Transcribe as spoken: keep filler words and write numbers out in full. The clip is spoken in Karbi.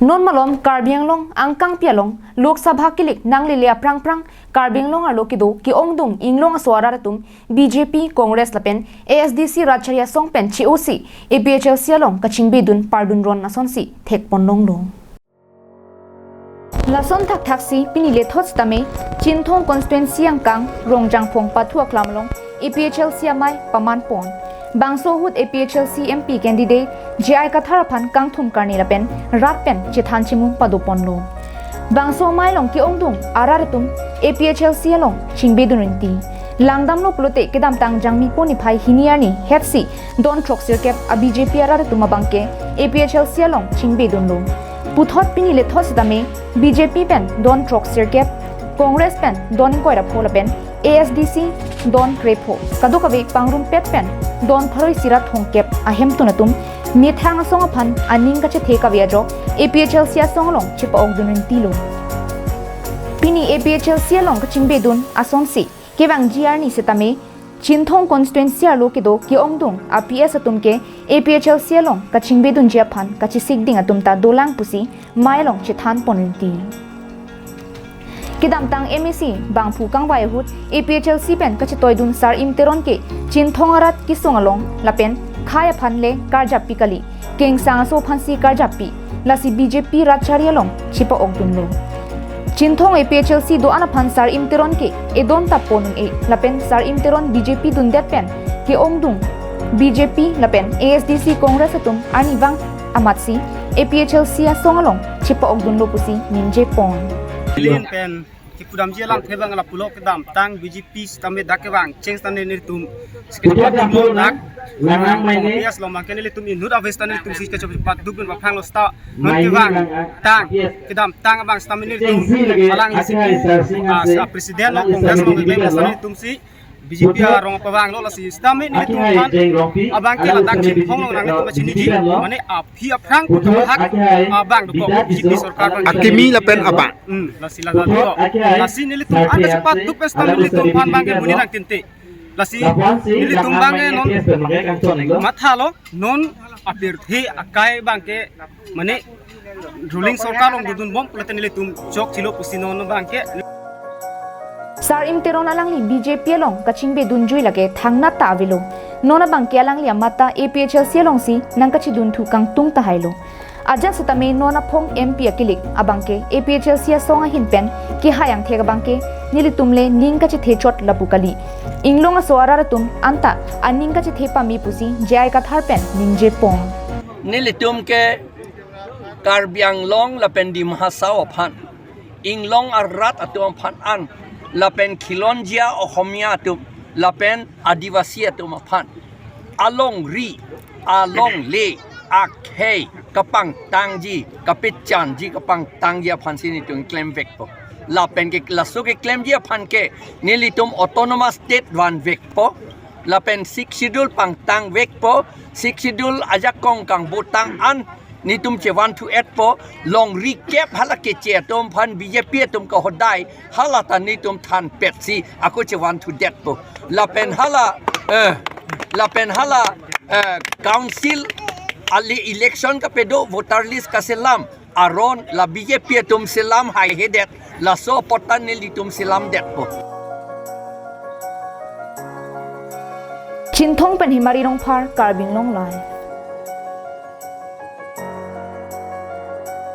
Non malom Karbi Anglong angkangpi along Lok Sabha kilik nanglele aphrang phrang Karbi Anglong arlo kedo ke-ongdung inglong aso arat atum B J P, Congress lapen A S D C rat chari asong pen che-osi A P H L C along kachingbedun pardun ron asonsi thekpon longlo. Lason thakthaksi pini lethot sitame Chinthong constituency angkang Rongjangphong pathu aklam along A P H L C amei pamanpon. Bangso ahut A P H L C M P candidate J I Kathar aphan kangthum karni lapen rat pen chethan chimung padoponlo. Bangso amei along ke-ongdung arat atum A P H L C along chingbedun rinti. Langdamlo pulote kedamtang Jangmipo niphai hini arni hetsi don throksirkep a B J P arat atum abangke A P H L C along chingbedunlo. Puthot pini lethot sitame B J P pen don throksirkep, Congress pen don ingkoi ra pho lapen A S D C don krepho. Kadokave pangrumpet pen don pharo isi ra thomkep ahemtun atum methang asong aphan aning kachethe kave ajok A P H L C asong along chepa-okdun rintilo. Pini A P H L C along kachingbedun asonsi kevangji arni sitame Chinthong constituency arlo kedo ke-ongdung a P S atum ke A P H L C along kachingbedunji aphan kachesikding atum ta dolang pusi amei along chethanpon rinti. Kedamtang M A C bangphu kangvai ahut A P H L C pen kachetoidun Sarim Teron ke Chinthong arat kesung along lapen khei aphan le karjappi kali, kengsang aso aphansi karjappi, lasi B J P rat chari along chepa-okdunlo. Chinthong A P H L C do-an aphan Sarim Teron ke edon ta pon un-e lapen Sarim Teron B J P dundet pen ke-ongdung B J P lapen A S D C Congress atum arnivang amatsi A P H L C asong along chepa-okdunlo pusi ningjepon. Lin pen kipudamji alamthe abang lapulo, kedamtang B J P sitame dak kevang cheng sitame nelitum Puthot dapur dak, lang lang mai ne. Yes, lo makan nelitum inut aves ta nelitum si kachop pat dukun ba phang lo sta. Non kevang tang, kedamtang abang sitame nelitum alang isi, ah, sa president lo Congress lo bem sitame nelitum si B J P arong pavang lo, lasi sitame nelitum aphan abang ke ladak Chinthong lo nang nelitum kachiniji, mane aphi aphrang hak abang dokok B J P sorkar abang. Akimi lapen abang. Hmm, lasi ladak lo. Lasi nelitum angka sepat duk pen sitame nelitum aphan abang ke muni nang tinte. Lasi nelitum abang ke non mathalo, non apirthe akai abang ke mane ruling sorkar along dodunbom pulote nelitum chokchelo pusi non abang ke. Sarim Teron alangli B J P along kachingbedunjui lake thangnat ta avelo. Non abang ke alangli amat ta A P H L C alongsi nangkachedunthu kangtung tahailo. Ajat sitame non aphong M P akilik abang ke A P H L C asong ahin pen kehai angthek abang ke nelitum le ning kachethechot lapu kali. Inglong aso arat atum anta aning kachethepame pusi J I Kathar pen ningjepon. Nelitum ke Karbi Anglong lapen Dima Hasao aphan, inglong arat atum aphan an, lapen khilonjia Ohomia atum, lapen Adivasi atum aphan alongri, alongle, akhei kapangtangji, kapechanji, kapangtangji aphansi nelitum klemvekpo. Lapen ke laso keklemji aphan ke nelitum autonomous state vanvekpo. Lapen Sixth Schedule pangtangvekpo. Sixth Schedule ajakong kangbotang an nelitum chevanthu-etpo. Longri kep hala keche atum aphan B J P atum kahodai hala ta nelitum thanpetsi ako chevanthudetpo. Lapen hala, eh, lapen hala, eh, council ali election kapedo voter list kaselam aron la B J P atum selam haihedet, laso apot ta nelitum selamdetpo. Chinthong pen Hemari Rongphar, Karbi Anglong Live.